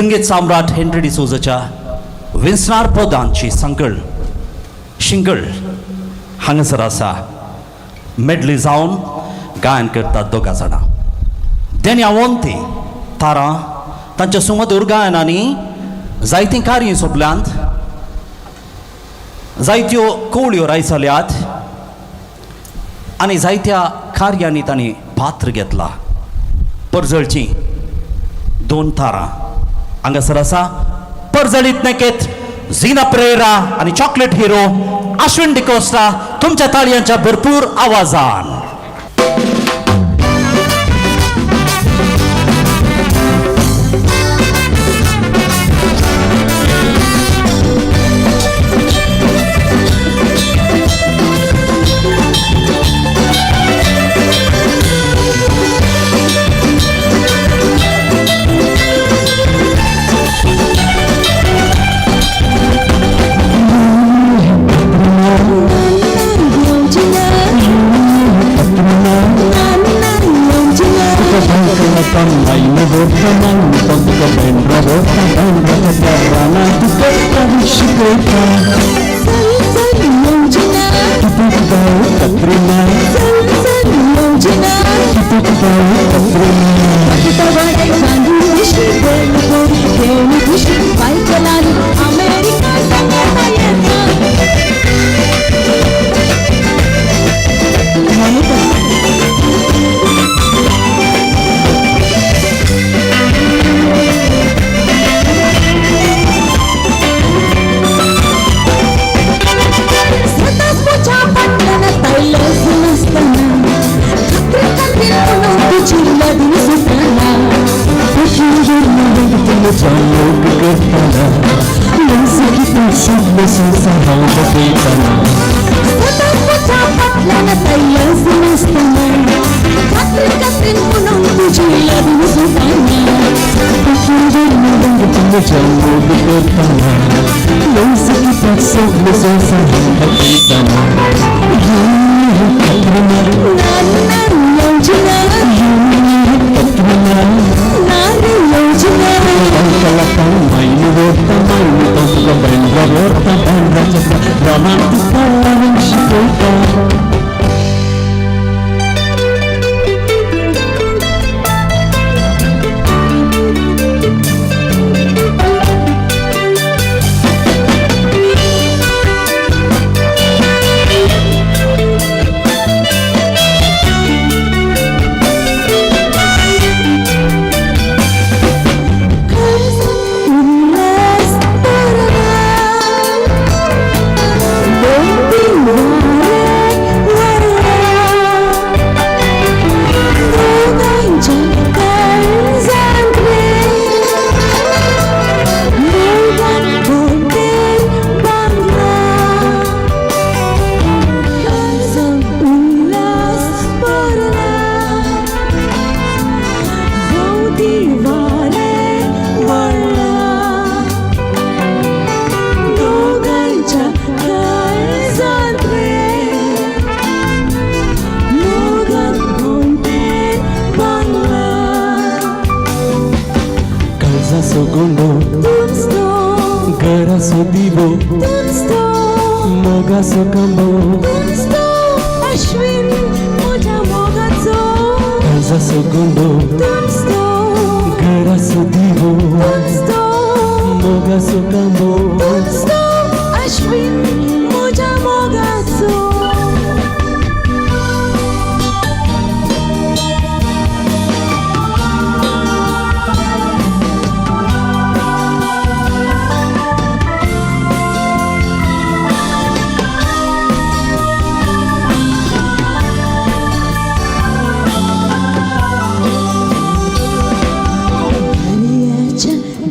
संगीत सम्राट हेनरी डिसोजाच्या विंसणार पदांची संकळ शिंगळ हांगासर आसा. मेडली जावन गायन करतात दोगां जाणां. देन्या वंती तारां तांच्या सुमधूर गायनांनी जायतीं कार्यां सोंपल्यांत, जायत्यो कवळ्यो रायसल्यात आनी जायत्या कार्यांनी तांणी पात्र घेतला. परजळची दोन तारां हांगासर आसा. परजळीत नेकेत झिना प्रेरा आनी चॉकलेट हिरो अश्विन डिकोस्टा तुमच्या ताळयांच्या भरपूर आवाजान.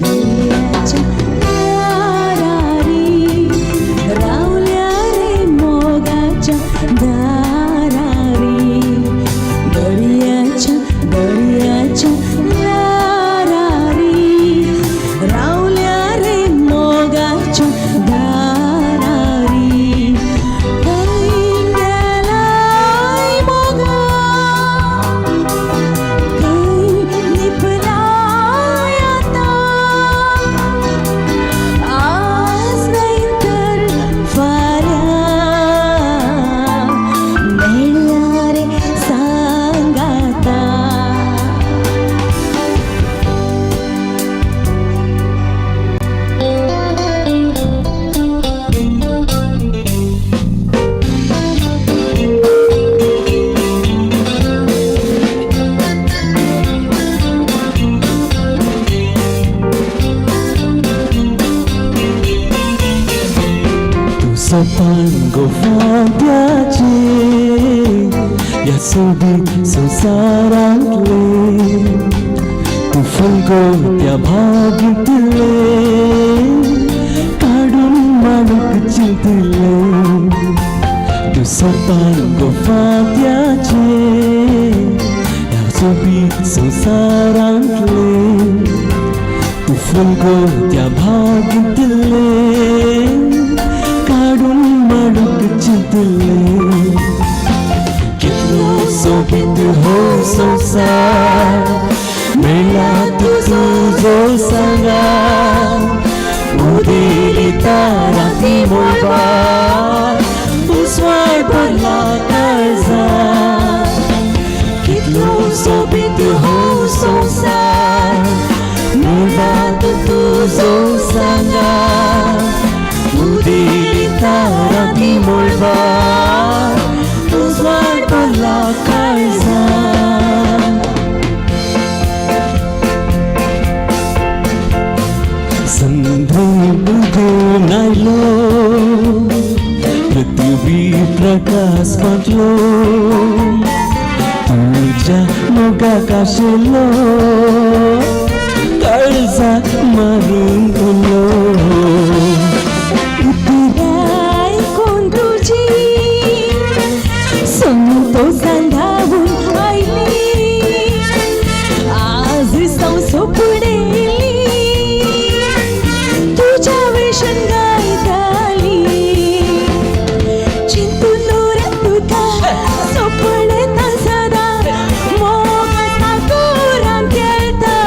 दर्याच्या सोपान गो फांत्याचे ह्या सोबीत संवसारांतले तूं फुलगो त्या भागींतले काडून माणूक चिंतले तूं सोपान गो फांत्याचे ह्या सोबीत संवसारांतले तूं फुलगो त्या भागींतले काडून माणूक चिंतले कितलो सोबीत हो संवसार मेळ्ळा तुजो सांगा उदेली तारा ती मळबार उजवाड भरला काळजार कितलो सोबीत हो संवसार मेळ्ळा तुजो सांगा उदेली तारा ती मळबार उजवाड भरला काळजार. संद्री उगून आयलो पृथ्वी प्रकाश फांकलो तुज्या मोगाक आशिल्लो काळजाक मारून उरलो. ऐकून तुजी संतोषान धांवून आयली आज सोपडेली तुज्या वेशन गायताली चिंतून रे तुका सोपडता सदा मोग साकुरान खेळता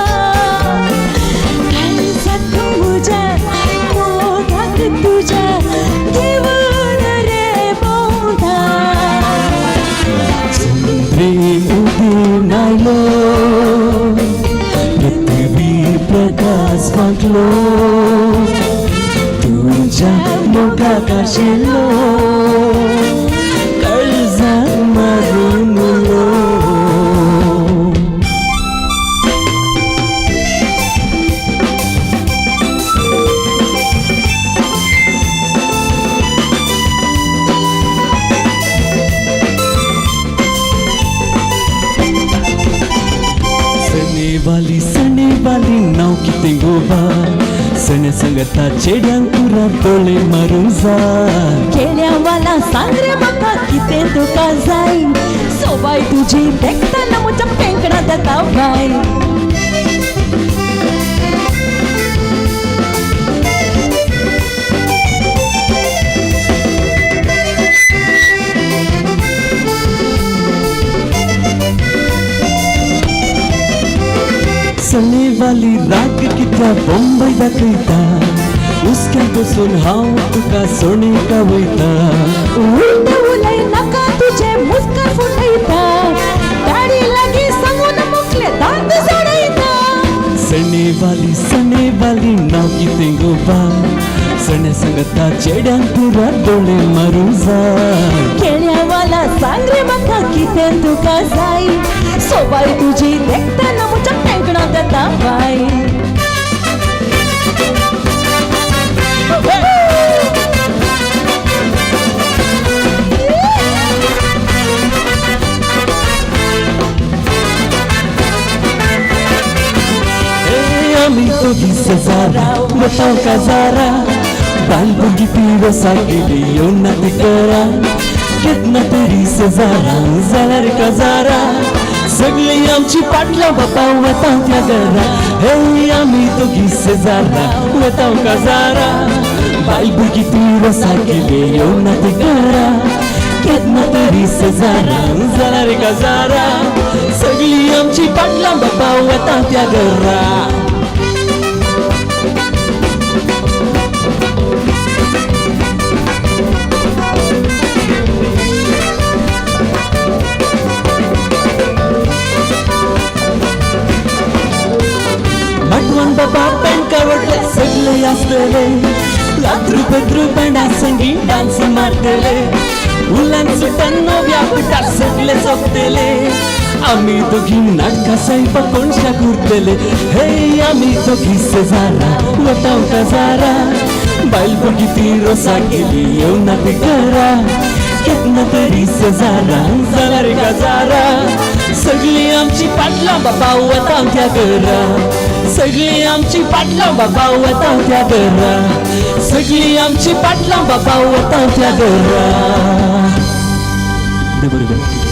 काळजाक म्हज्या मोगाक तुज्या घेवन रे भोंवता. प्रेम उदेवन आयलो पृथ्वी प्रकाश फांकलो तुज्या मोगाक आशिल्लो काळजाक मारून उरलो. सणेवाली सणेवाली नांव कितें गोबा सण्या सांगता चेड्यांक पुरा दोळे मारूंक जाय. केळ्यावाला सांग रे म्हाका कितें तुका जाय सोबाय तुजी देखतना म्हज्या पेंकडां जाता बाय. सणेवाली राग कित्या बॉम्बय दाखयता हुसक्या बसून हांव तुका सोणेका वयता. उलट उलय नाका तुजे मुस्कार फुटयता दाडी लागीं सांगून मुखले दांत सोडयता. सणेवाली सणेवाली नांव कितें गोबा सण्या सांगता चेड्यांक पुरा दोळे मारूंक जाय. केळ्यावाला सांग रे म्हाका कितें तुका जाय सोबाय तुजी देखतना म्हज्या पेंकडां जाता बाय. आमी दोगी शेजारा वताव काजारा बाल भुरगीं पिवसा गेली येवन ती करा केन्ना तरी शेजारा जाल्यार काजारा सगळीं आमची पाटलां बापा वता त्या घरा. हे आमी दोगी शेजारा वताव काजारा बायल भुरगीं पिवसा गेली येवन ती करा केन्ना तरी शेजारा जाल्यार काजारा सगळीं आमची पाटलां बापा वता त्या घरा. माटवान बाबा पेंट आवडले सगळे आसतले लात्रू पत्रू बँडा संगी डान्स मारतले उलान सुटान नव्या बुटार सगळे सोंपतले आमी दोगी नाटकां सायबा कोणशाक उरतले. हे आमी दोगी शेजारा वताव काजारा बायल भुरगीं ती रोसा गेली येवना ती घरा केन्ना तरी सजारा जाल्यार काजारा सगळीं आमची पाटलां बाबा वता त्या घरा सगळीं आमची पाटलां बाबा वता त्या घरा सगळीं आमची पाटलां बाबा वता त्या घरा. बरोबर.